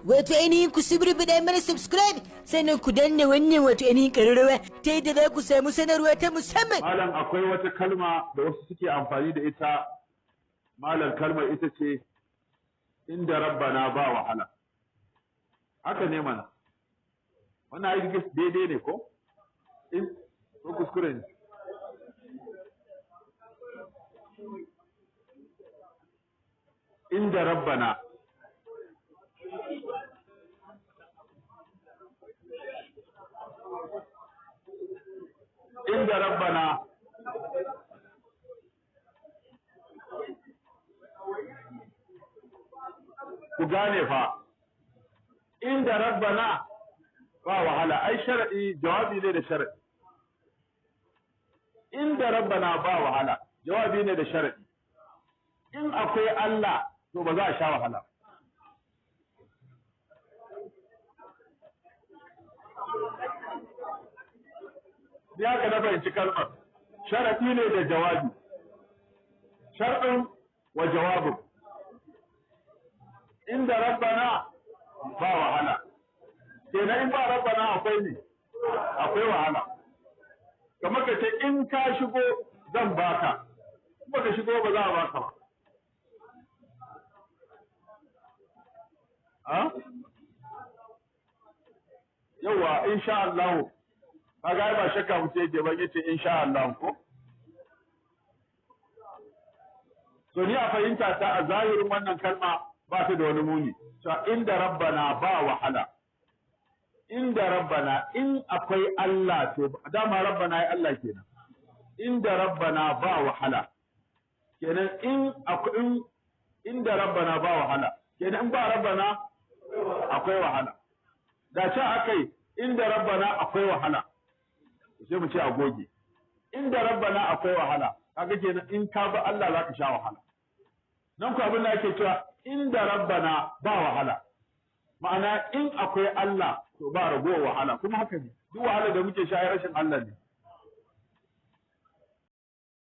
Wato ainihin ku suburbuɗa mana subscribe, sannan ku danna wannan wato ainihin ƙararrawa ta yadda za ku samu sanarwa ta musamman. Malam, akwai wata kalma da wasu suke amfani da ita. Malam, kalmar ita ce "inda rabbana ba wahala". Haka ne mana? Wannan aiki daidai ne ko in ko kuskure ne? Inda rabbana, inda rabbana, ku gane fa, inda rabbana ba wahala. Ai sharadi jawabi ne da sharadi. Inda rabbana ba wahala jawabi ne da sharadi. In akwai Allah, to ba za a sha wahala. Ya ka na fahimci kalmar sharaɗi ne da jawabi, sharɗin wa jawabin. Inda rabbana ba wahala, kenan in ba rabbana akwai ne, akwai wahala. Kamar ka ce in ka shigo zan baka, in baka shigo ba za a baka ba. Yawa, insha Allah. Kaga ai ba shakka mutum yake ba, yace insha Allah ko. So ni a fahimta ta, a zahirin wannan kalma ba ta da wani muni. To inda rabbana ba wahala, inda rabbana, in akwai Allah, to dama rabbana ai Allah kenan. Inda rabbana ba wahala kenan, in akwai inda rabbana ba wahala kenan, in ba rabbana akwai wahala. Da ce akai inda rabbana akwai wahala, sai mu ce a goge inda rabbana akwai wahala. Kaga kenan in ka bi Allah zaka sha wahala. Nan ku abin da ake cewa inda rabbana ba wahala, ma'ana in akwai Allah to ba ragowar wahala. Kuma haka ne, duk wahala da muke sha rashin Allah ne.